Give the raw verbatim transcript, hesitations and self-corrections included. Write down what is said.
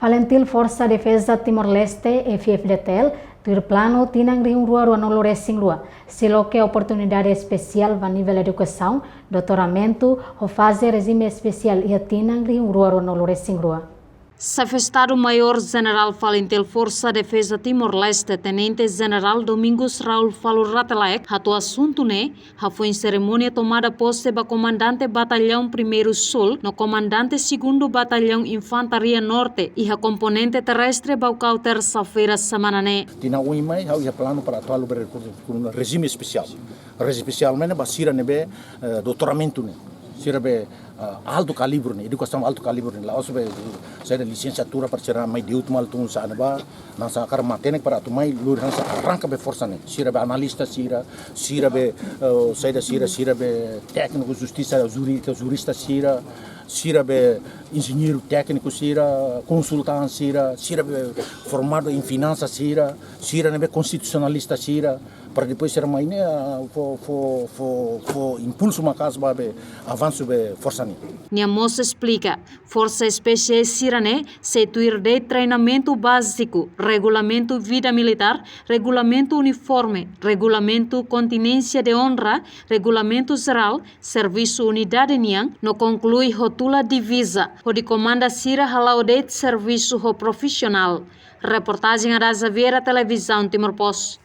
FALINTIL, Forsa Defeza Timor-Leste, F F D T L, tuir planu tinan rihun rua rua nulu resin rua, sei loke oportunidade espesiál ba nivel edukasaun, doutoramentu, ho faze rejime espesiál iha tinan rihun rua rua nulu resin rua. Xefe Estadu-Maiór Jenerál FALINTIL, Forsa Defeza Timor-Leste, Tenente Jenerál Domingos Raul Falur Rate Laek, hato'o asuntu ne'e hafoin serimónia tomada pose ba Komandante Batallaun Primeiru Sul no Komandante Segundu Batallaun Infantaria Norte iha komponente terrestre Baucau, tersa-feira semana ne'e. Tinan oin mai, ha'u iha planu para atu halo be rekursu, rejime espesiál. Rejime espesiál ne'e ba sira ne'ebé, eh, doutoramentu ne'e. Sira be, eh, altu kalibru ne'e, edukasaun altu kalibru ne'e. La'ós be, saida, lisensiatura para sira mai de'it malu tun sa'e ne'ebá, hanesan hakarak matenek para atu mai, lori hanesan arranka be forsa ne'e. Sira be analista sira, sira be, eh, saida sira, sira be tékniku justisa jurídika, jurista sira, sira be enjeñeiru tékniku sira, konsultante sira, sira be formadu em finansa sira, sira ne'ebé konstitusionalista sira, para depois sira mai ne'e, ah, fó, fó, fó, fó impulsu maka'as ba be avansu be forsa ne'e. Nia mós esplika, forsa espesiál sira-ne'e sei tuir de'it treinamentu báziku, regulamentu vida militár, regulamentu uniforme, regulamentu kontinjénsia de onra, regulamentu jerál, servisu unidade nian, no konklui ho tula diviza, hodi komanda sira hala'o de'it servisu ho profisionál. Reportajen Ada Xaviera, Televizaun Timor Post.